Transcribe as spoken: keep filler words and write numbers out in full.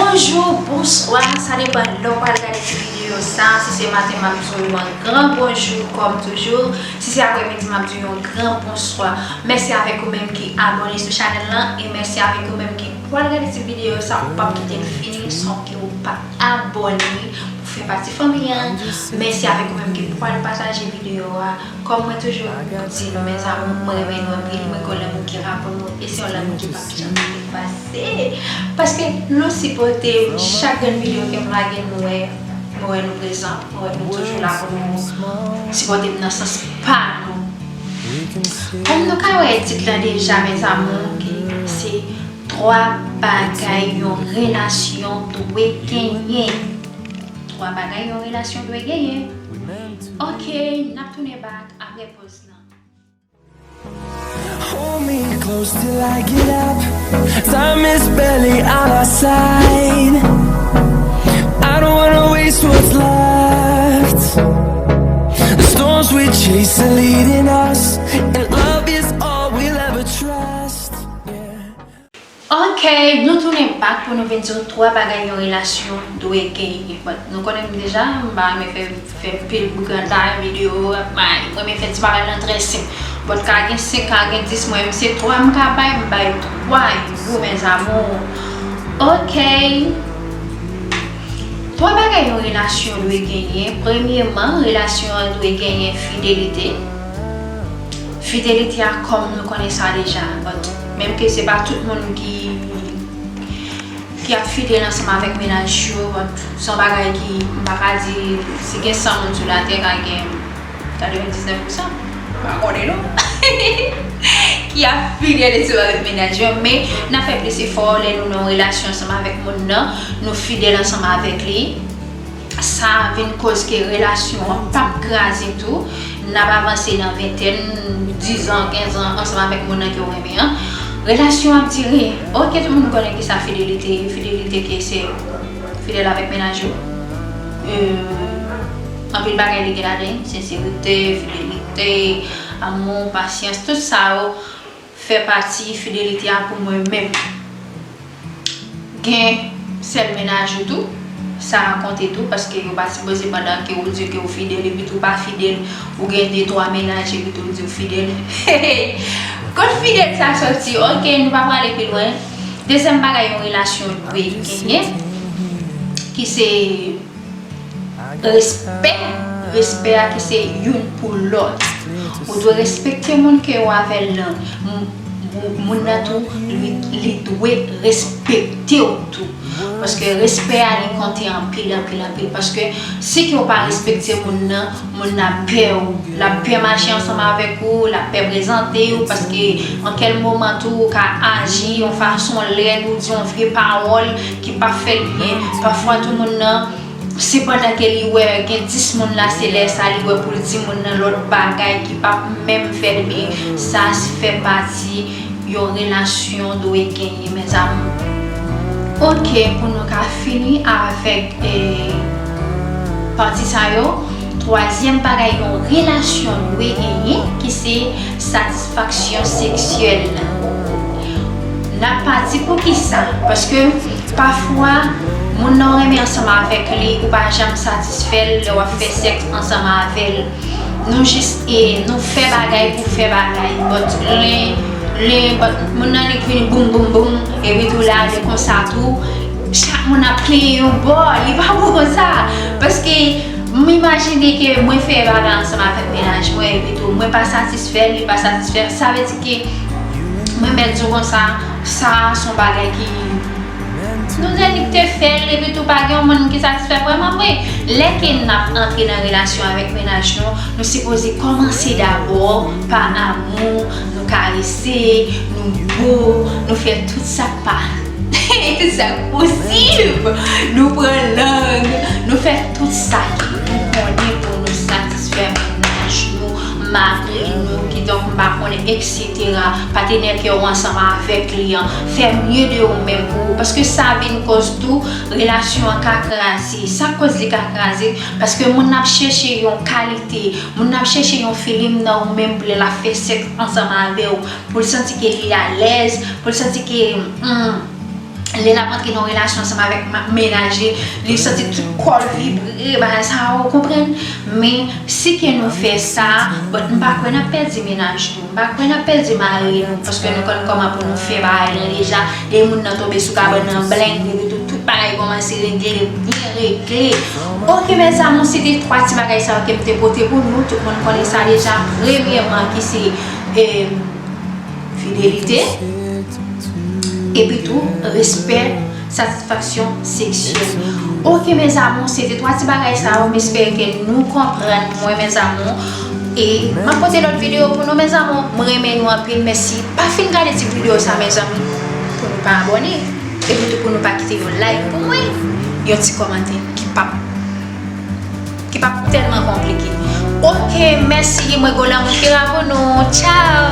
Bonjou, bonswa, sa depann lè w pral gade ti videyo sa. Si se maten, m ap di w yon gran bonjou, kòm toujou. Si se aprèmidi, m ap di w yon gran bonswa. Mèsi avèk ou menm ki abòne sou chanèl lan, e mèsi avèk ou menm ki pral gade ti videyo sa, ou p ap kite l fini san ke ou pa abòne pou fè pati fanmi an. Mèsi avèk ou menm ki pral pataje videyo a. Kòm mwen toujou di nou, mes amours, mwen renmen nou anpil, mwen gon lanmou ki ra pou nou, e se yon lanmou ki p ap janm efase. Paske nou sipòte m, chak grenn videyo ke m lage, nou wè, nou wè nou prezan, nou wè nou toujou la pou nou sipòte m nan sans pa nou. Kòm nou ka wè tit lan deja, mes amours, ki se twa bagay yon relasyon dwe genyen. Twa bagay yon relasyon dwe genyen. Ok, n ap tounen back apre pòz lan. Hold me close till I get up. Time is barely on our side. I don't wanna waste what's left. The storms we chase are leading us, and love is all we'll ever trust. Yeah. Ok, nou tounen back pou nou vin di w twa bagay yon relasyon dwe genyen. But nou konnen m deja, m pa renmen fè, fè pil bouganta videyo, mwen renmen fè ti bagay lan trè senp. But ka gen senk, ka gen dis, mwen menm se twa m ka bay, m bay twa yo, mes amours. Ok. Twa bagay yon relasyon dwe genyen. Premyeman, relasyon an dwe genyen fidelite. Fidelite a, kòm nou konnen sa deja, but menm ke se pa tout moun ki ki ap fidèl ansanm avèk mennaj yo, but se yon bagay ki, m pa ka di, si gen san moun sou latè, ka gen katrevendiznèf pousan, m pa konnen non, ki ap fidèl ansanm avèk mennaj yo, men n ap fè plis efò lè nou nan yon relasyon ansanm avèk moun nan, nou fidèl ansanm avèk li. Sa vin koz ke relasyon an p ap kraze tou. N ap avanse nan ventèn, dizan, kenzan ansanm avèk moun nan ke w renmen an. Relasyon ap dire. Ok, tout moun konnen kisa fidelite ye. Fidelite ke se fidèl avèk mennaj ou. Euh, anpil bagay li gen ladan l, senserite, fidelite, amou, pasyans, tout sa yo fè pati fidelite a pou mwen menm. Gen sèl mennaj ou tou, sa a konte tou, paske yo pa sipoze pandan ke ou di ke ou fidèl epi tou ou pa fidèl, ou gen de twa mennaj epi tou ou di ou fidèl. Kot fidèl sa soti? Ok, nou pa prale pi lwen. Dezyèm bagay yon relasyon dwe genyen, ki se respè. Respè a ki se youn pou lòt. Ou dwe respekte moun ke ou avè l nan. M- Moun nan tou, li, li dwe respekte w tou. Paske respè a, li konte anpil, anpil, anpil. Paske si ke w pa respekte moun nan, moun nan ap pè w. L ap pè mache ansanm avèk ou, l ap pè prezante w. Paske an kèl moman tou, ou ka aji yon fason lèd, ou di yon vye pawòl ki pa fè l byen. Pafwa tou moun nan, se pandan ke li wè gen dis moun la, se lè sa li wè pou l di moun nan lòt bagay ki p ap menm fè l byen. Sa fè pati yon relasyon dwe genyen, mes amours. Ok, pou nou ka fini avèk eh, pati sa yo, twazyèm bagay yon relasyon dwe genyen, ki se satisfaksyon seksyèl. N ap pati pou kisa? Paske pafwa, moun nan w renmen ansanm avèk li, ou pa janm satisfè l lè w ap fè sèks ansanm avè l. Nou jis e nou fè bagay pou fè bagay, but len, len, but moun nan li k vini boum boum boum, epi tou la de konsa tou, chak moun ap plenyen yon bò, li pa bon konsa. Paske m imajine ke mwen fè bagay ansanm avèk mennaj mwen, epi tou mwen pa satisfè l, li pa satisfè, sa vle di ke mwen mèt di w konsa, sa a se yon bagay ki nou te nik te fè l, epi tou pa gen yon moun ki satisfè vrèman vre. Lè ke n ap antre nan relasyon avèk mennaj nou, nou sipoze kòmanse dabò pa amou, nou karese, nou bo, nou fè tout sa k pa, tout sa k posib, nou pran lang, nou fè tout sa ke nou konnen pou nou satisfè mennaj nou, mari nou, kidonk m pa konnen, eksetera, patenè ke w ansanm avèk li an, fè mye de ou menm pou ou, paske sa vin koz tou relasyon an ka kraze. Sa k koz li ka kraze? Paske moun nan ap chèche yon kalite, moun nan ap chèche yon filim nan ou menm lè l ap fè sèks ansanm avè w, pou l santi ke li alèz, pou l santi ke, hmm, Lè l ap antre nan relasyon ansanm avèk mennaj li, li santi tout kò l vibre, bagay sa, ou konprann? Men si ke nou fè sa, but m pa kwè n ap pèdi mennaj nou, m pa kwè n ap pèdi mari nou, paske nou konn kòman pou nou fè bagay lan deja. Lè moun nan tonbe sou kabann nan, blenk, epi tou, tout bagay kòmanse regle, byen regle. Ok, mes amours, se te twa ti bagay sa yo ke m te pote pou nou. Tout moun konnen sa deja. Premyèman, ki se, eh, fidelite, epi tou, respè, satisfaksyon seksyèl. Ok, mes amours, se te twa ti bagay sa yo. M espere ke nou konprann mwen, mes amours. E m ap pote lòt videyo pou nou, mes amours. M renmen nou anpil. Mèsi. Pa fin gade ti videyo sa, mezanmi, pou nou pa abòne. Epi tou, pou nou pa kite yon like pou mwen, yon ti kòmantè ki p ap, ki p ap tèlman konplike. Ok, mèsi. Mwen gon lanmou ki la pou nou. Tchao.